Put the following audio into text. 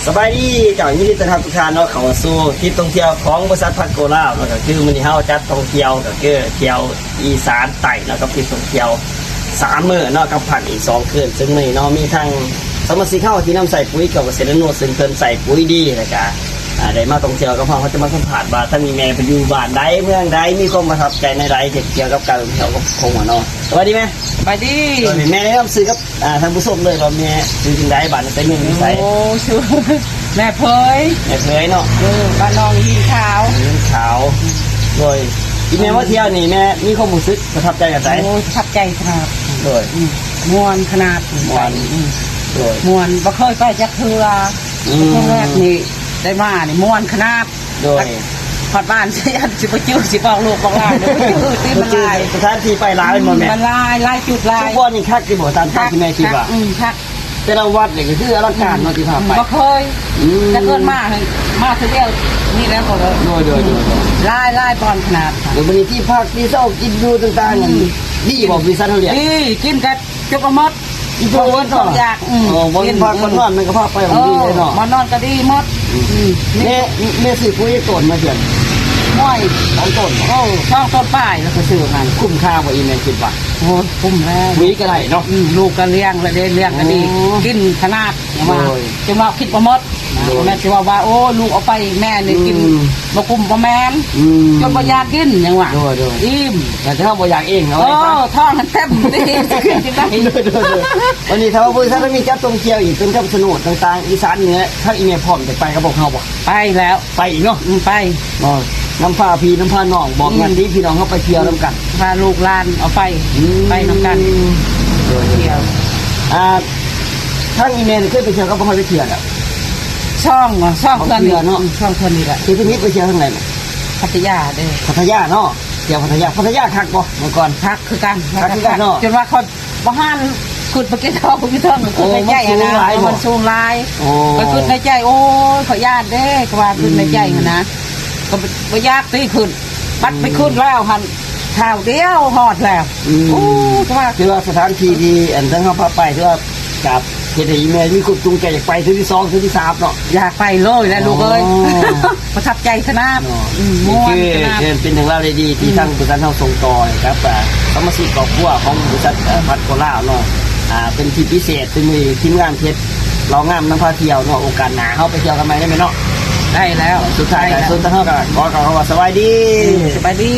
ສະບາຍດີເຈົ້າ, ຍິນດີຕ້ອນຮັບທຸກທ່ານເນາະ ເຂົ້າສູ່ທຣິບທ່ອງທ່ຽວຂອງບໍລິສັດພັດໂກລາວເນາະ. ກໍຄືມື້ນີ້ເຮົາຈັດທ່ອງທ່ຽວ ກໍຄືທ່ຽວອີສານໃຕ້ເນາະ ກັບທຣິບທ່ອງທ່ຽວສາມມື້ເນາະ ກັບພັກອີກສອງຄືນ. ເຊິ່ງມື້ນີ້ເນາະ ມີທັງສະມາຊິກເຮົາທີ່ນຳໃຊ້ປຸຍເຂົ້າກະເສດນາໂນດ ເຊິ່ງເພິ່ນໃຊ້ປຸຍດີ ແລ້ວກະ ອ່າ ໄດ້ມາທ່ອງທ່ຽວກັບເຮົາ. ເຮົາຈະມາສຳພາດວ່າທາງອີແມ່ເພິ່ນຢູ່ບ້ານໃດ ເມືອງໃດ ມີຄວາມປະທັບໃຈແນວໃດ ກ່ຽວກັບການທ່ອງທ່ຽວກັບຂົງເນາະ. ສະບາຍດີແມ່. ສະບາຍດີ. ແມ່ແນະນຳຊື່ກັບ ອ່າ ທ່ານຜູ້ຊົມເລີຍວ່າແມ່ຊື່ຈັ່ງໃດ ບ້ານໃດ ແຕ່ເມືອງຢູ່ໃສ? ໂອ້ ຊື່ແມ່ເຜີຍ. ແມ່ເຜີຍເນາະ. ເອີ ບ້ານໜອງຫີນຂາວ. ຫີນຂາວ. ໂດຍ ອີແມ່ມາທ່ຽວນີ້ ແມ່ມີຄວາມຮູ້ສຶກປະທັບໃຈແບບໃດ? ໂອ້ ປະທັບໃຈຂະໜາດ. ໂດຍ ອືມ ມ່ວນຂະໜາດ. ມ່ວນ. ອືມ ໂດຍ ມ່ວນ ບໍ່ເຄີຍໄປຈັກເທື່ອ. ອືມ ຄັ້ງແລກນີ້ໄດ້ມານີ້ມ່ວນຂະໜາດ. ໂດຍ ຮອດບ້ານຊິ ຊິບໍ່ຈື່ ຊິບອກລູກບອກຫຼານ ບໍ່ຈື່ຕິ ມັນຫຼາຍ ສະຖານທີ່ໄປຫຼາຍແມ່ນບໍ່ແມ່? ມັນຫຼາຍ ຫຼາຍຈຸດຫຼາຍ. ທຸກບ່ອນນີ້ຄັກຢູ່ບໍ່ ຕາມ ຕາມທີ່ແມ່ຄິດວ່າ? ຄັກ ອືມ ຄັກ. ແຕ່ລະວັດນີ້ກໍຄືອະລັງການເນາະ ທີ່ພາໄປ. ອືມ ບໍ່ເຄີຍ. ອືມ ແຕ່ເກີດມາ ມາເທື່ອດຽວນີ້ແລ້ວກໍ. ໂດຍໆໆໆ ຫຼາຍໆບ່ອນຂະໜາດ. ແລ້ວບັດນີ້ທີ່ພັກທີ່ເຊົາກິນຢູ່ຕ່າງໆ ອືມ ນີ້ ດີບໍ່ ບໍລິສັດເຮົາລ້ຽງ? ດີ ກິນກໍ ຈົບມາໝົດ. ອີກບໍ່ໝົດເນາະ. ສອງຢ່າງ. ອືມ ເອີ ບ່ອນພັກ ກິນ ບ່ອນນອນມັນກໍພາໄປ ເອີ ດີເລີຍເນາະ. ບ່ອນນອນກໍດີໝົດ. ອືມ ອືມ ແມ່ ແມ່ຊື້ປຸຍຈັກໂຕນມາທ່ຽວ? ຫ້ອຍ ສອງໂຕນ. ເອີ ສອງໂຕນປາຍ ແລ້ວກໍຊື້ຫັ້ນ. ຄຸ້ມຄ່າບໍ່ອີແມ່ຄິດວ່າ? ໂອ້ຍ ຄຸ້ມແລ້ວ. ປຸຍກໍໄດ້ເນາະ. ອືມ ລູກກໍລ້ຽງແລ້ວເດ້ ລ້ຽງກໍດີ. ໂອ້ ກິນຂະໜາດ. ໂດຍ ຈົນວ່າຄິດບໍ່ໝົດ. ໂດຍ ແມ່ນຊິເວົ້າວ່າ ໂອ້ ລູກເອົາໄປແມ່ນີ້ກິນ ອືມ ບໍ່ກຸ້ມບໍ່ແມ່ນ. ອືມ ຈົນບໍ່ຢາກກິນຫຍັງວ່າ. ໂດຍໆ ອີ່ມ ແຕ່ເຮົາບໍ່ຢາກເອງເນາະ. ໂອ້ ທ້ອງຫັ້ນເຕັມຕິ ຊິກິນຈັ່ງໃດ? ໂດຍໆໆ ວັນນີ້ຖ້າວ່າບໍລິສັດເຮົາມີຈັດທ່ອງທ່ຽວອີກ ເປັນຄຳຊະໂນດຕ່າງໆ ອີສານເໜືອ ທາງອີແມ່ພ້ອມຈະໄປກັບພວກເຮົາບໍ່? ໄປແລ້ວ. ໄປອີກເນາະ. ອືມ ໄປ. ອໍ ນຳພາພີ່ນຳພານ້ອງ ບອກ ອືມ ຍາດຕິພີ່ນ້ອງເຮົາໄປທ່ຽວນຳກັນ ພາລູກຫຼານເອົາໄປ. ອືມ ໄປນຳກັນ. ໂດຍໆ ທ່ຽວ. ອ່າ ທາງອີແມ່ນີ້ເຄີຍໄປທ່ຽວກັບພວກເຮົາຈັກເທື່ອແລ້ວ? ສອງ ສອງເທື່ອນີ້. ສອງເທື່ອເນາະ. ອືມ ສອງເທື່ອນີ້ແຫຼະ. ທີ່ເພິ່ນໄປທ່ຽວທາງໃດ? ພັດທະຍາເດ້. ພັດທະຍາເນາະ. ທ່ຽວພັດທະຍາ ພັດທະຍາຄັກບໍ່ເມື່ອກ່ອນ? ຄັກຄືກັນ. ຄັກຄືກັນເນາະ. ຈົນວ່າຂ້ອຍ ບໍ່ຫັນ ຂຶ້ນໄປກິນເຂົ້າຢູ່ເທິງ. ໂອ້ ຂຶ້ນໃນໃຈຫັ້ນນະ ມັນສູງຫຼາຍ. ມັນສູງຫຼາຍ. ໂອ້ ຂ້ອຍຄິດໃນໃຈ ໂອ້ຍ ຂ້ອຍຢ້ານເດ້ ກໍວ່າ ອືມ ຄິດໃນໃຈຫັ້ນນະ ກໍບໍ່ຢາກຕິຂຶ້ນ. ບັດໄປຂຶ້ນແລ້ວຫັ້ນ ຄາວດຽວຮອດແລ້ວ. ອືມ ໂອ້ ກໍວ່າ ຖືວ່າສະຖານທີ່ທີ່ອັນທາງເຮົາພາໄປ ຖືວ່າກະເຮັດໃຫ້ອີແມ່ມີຄວາມຈູງໃຈຢາກໄປເທື່ອທີສອງ ເທື່ອທີສາມເນາະ. ຢາກໄປເລີຍແຫຼະລູກເອີຍ. ອໍ ປະທັບໃຈຂະໜາດເນາະ. ອືມ ມ່ວນຂະໜາດ. ເປັນເລື່ອງລາວດີໆ ທີ່ ອືມ ທາງບໍລິສັດເຮົາສົ່ງຕໍ່ໃຫ້ກັບ ອ່າ ສະມາຊິກຄອບຄົວຂອງບໍລິສັດ ເອີ ພັດໂກລາວເນາະ. ອ່າ ເປັນທິດພິເສດ ເຊິ່ງມີທີມງານເຮັດເລົ່າງາມນຳພາທ່ຽວເນາະ. ໂອກາດໜ້າເຮົາໄປທ່ຽວກັນໃໝ່ໄດ້ແມ່ເນາະ. ໄດ້ແລ້ວ. ສຸດທ້າຍ ໄດ້ແລ້ວ ສຸດທ້າຍເຮົາກໍຂໍກ່າວຄຳວ່າສະບາຍດີ. ອືມ ສະບາຍດີ.